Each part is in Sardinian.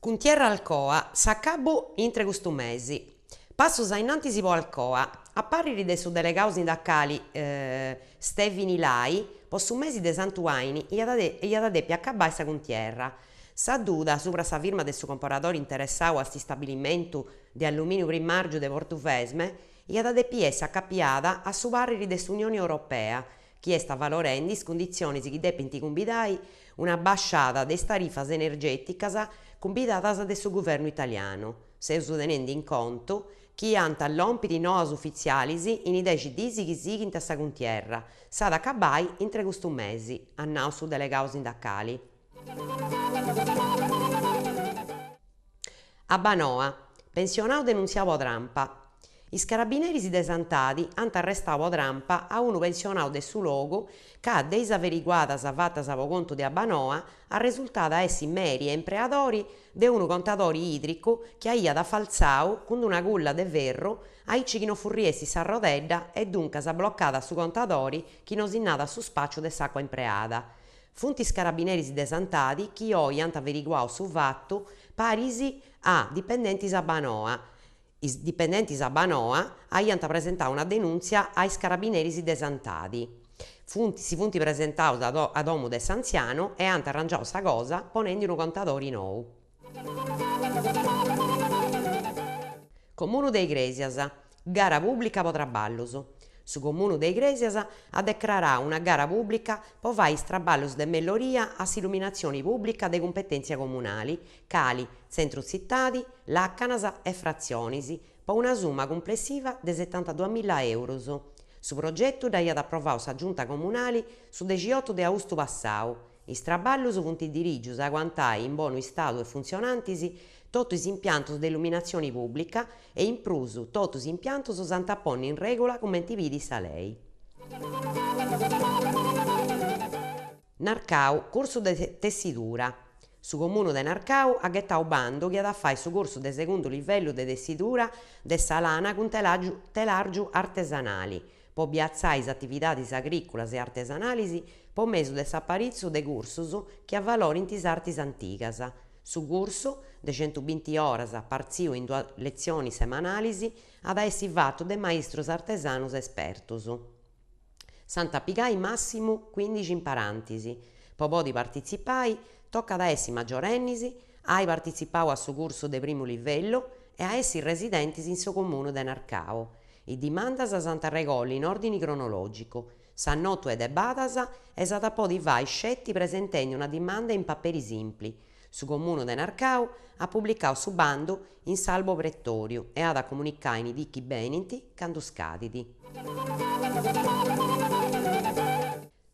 Cuntierra Alcoa, s'acabu intre custu mesi. Passus a innantis po Alcoa. A pàrriri de su delegau sindacali Stevini Lai, po su mesi de Santu 'Aini iat a depi acabai sa cuntierra. Sa duda subra sa firma de su comporadori interessau a s'istabilimentu de allumìniu primàrgiu de Portuvesme iat a depi essi acapiada a su pàrriri de s'Unioni Europea chi est avalorendi is cunditzionis chi depint cumbidai una abasciada de is tarifas energèticas cumbidadas de su guvernu italianu. Seus tenendi in contu chi ant a lòmpiri noas ufitzialis in is dexi diis chi sighint a sa cuntierra. S'at a acabai intre custu mesi, at nau su delegau sindacali. Abbanoa, pensionau denuntziau po trampa. Is carabineris de Santadi ant arrestau po trampa a unu pensionau de su logu ca, de is averiguadas fatas po contu de Abbanoa, arresultat a essi meri e impreadori de unu contadori idricu chi aiat afaltzau cun d'una culla de ferru aici chi no furriessit s'arrodedda e duncas blocat su contadori chi no sinnat su spàciu de s'àcua impreada. Funt is carabineris de Santadi chi oi ant averiguau su fatu paris a dipendentis Abbanoa. Is dipendentis Abbanoa aiant presentau una denùntzia a is carabineris de Santadi. Funt si funt presentaus a domu de s'antzianu e ant arrangiau sa cosa ponendi unu contadori nou. Comunu de Igrèsias, gara pùblica po traballus. Su Comunu de Igrèsias at decrarau una gara pùblica po fai is traballus de melloria a s'illuminatzioni pùblica de cumpetèntzia comunali, cali tzentru tzitadi, làcanas e fratzionis, po una summa cumplessiva de setantaduamilla èurus. Su progetu dd'aiat aprovau sa Giunta comunali su dexiotu de austu passau. Is traballus funt dirìgius a aguantai in bonu istadu e funtzionantis totu is impiantus de illuminatzioni pùblica e in prus totu is impiantus s'ant a ponni in règula cumenti pidit sa lei. Narcau, cursu de tessidura. Su Comunu de Narcau at ghetau bandu chi at a fai su cursu de segundu livellu de tessidura de sa lana cun telàrgiu artesanali, po biatzai is atividadis agrìculas e artesanalis po mesu de s'aparitzu de cursus chi avalorint is artis antigas. Su cursu, de centubinti oras, partziu in duas letzionis semanalis, at a essi fatu de maistrus artesanus espertus. S'ant a pigai màssimu cuindixi imparantis. Po podi partitzipai tocat a essi magiorennis, a ai partitzipau a su cursu de primu livellu e a essi residentis in su comunu de Narcau. Is dimandas s'ant a arregolli in òrdini cronològicu. S'annotu est de badas e s'at a podi fai sceti presentendi una dimanda in paperi simpli. Su Comunu de Narcau at publicau su bandu in s'Albo Pretòriu e at a comunicai in is diis chi benint candu scadit.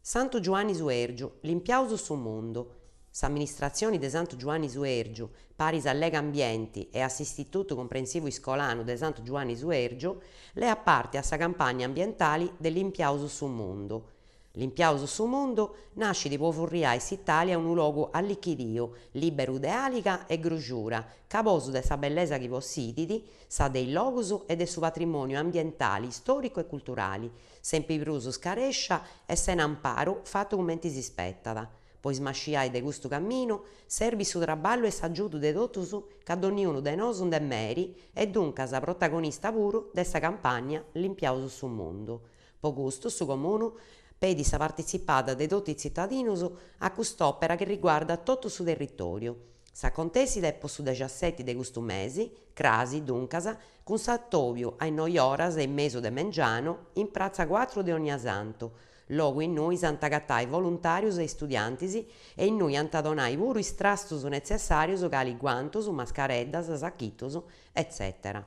Santu Giuanni Suèrgiu, limpiaus su mundu. S'amministratzioni de Santu Giuanni Suèrgiu, paris a Legambienti e a s'Istitutu Comprensivu Iscolanu de Santu Giuanni Suèrgiu, leat parti a sa campagna ambientali de Limpiaus su mundu. Limpiaus su mundu nascit po furriai s'Italia unu logu allichidiu, liberu de àliga e gruxura, cabosu de sa bellesa chi possidit, sa de is logus e de su patrimòniu ambientali, istòricu e culturali, sempri prus scarèscia e sena amparu fatu cumenti si spetat. Po ismasciai de custu caminu serbit su traballu e s'agiudu de totus ca donniunu de nosu nd'est meri e duncas protagonista puru de sa campagna Limpiaus su mundu. Po custu su Comunu pedit sa partitzipada de totu is tzitadinus a cust'òpera chi riguardat totu su territòriu. S'acontessida est po su dexaseti de custu mesi, crasi, duncas, cun s'atòbiu a is noi oras e mesu de mengianu in pratza cuatru de Onniasantu, logu innui s'ant agatai voluntàrius e istudiantis e innui ant a donai puru is trastus netzessàrius cali guantus, mascareddas, sachitus, etzètera.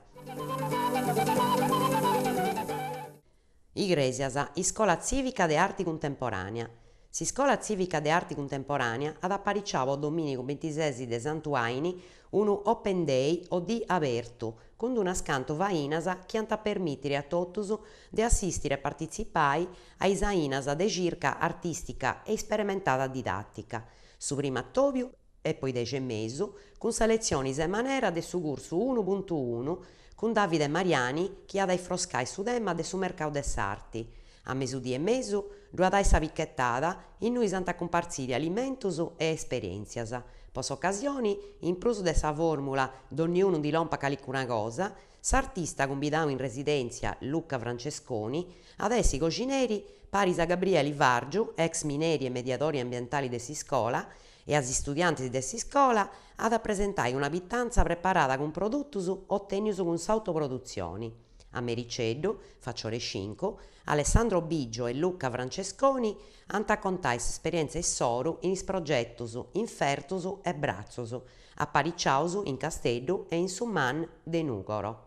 Igrèsias, Iscola Tzìvica de Arti Cuntemporànea. S'Iscola Tzìvica de Arti Cuntemporànea at apariciau po domìnigu bintises de Santu 'Aini unu Open Day o Dì Abertu, cun unas cantu fainas chi ant a permìtiri a totus de assìstiri e partitzipai a is ainas de circa artìstica e isperimentada didàtica. Su primu atòbiu est po is dexi e mesu, cun sa letzioni semanera de su cursu unu puntu unu cun Davide Mariani chi at a ifroscai su tema de su mercau de s'arti. A mesudì e mesu. Ddu at a essi sa pichetada innui s'ant a cumpartziri alimentus e esperièntzias. Po s'ocasioni, in prus de sa fòrmula donniunu ndi lompat calicuna cosa, s'artista cumbidau in residèntzia Luca Francesconi at essi coxineri paris a Gabrieli Vargiu, ex mineri e mediadori ambientali de s'iscola, e a is istudiantis de s'iscola, at a presentai una pitantza preparada cun produtus otènnius cun s'autoprodutzioni. A mericeddu, facior'e cincu, Alessandro Biggio e Luca Francesconi ant a contai s'esperièntzia issoru in is progetus Infertus e Bratzus, apariciaus in Casteddu e in su Man de Nùgoro.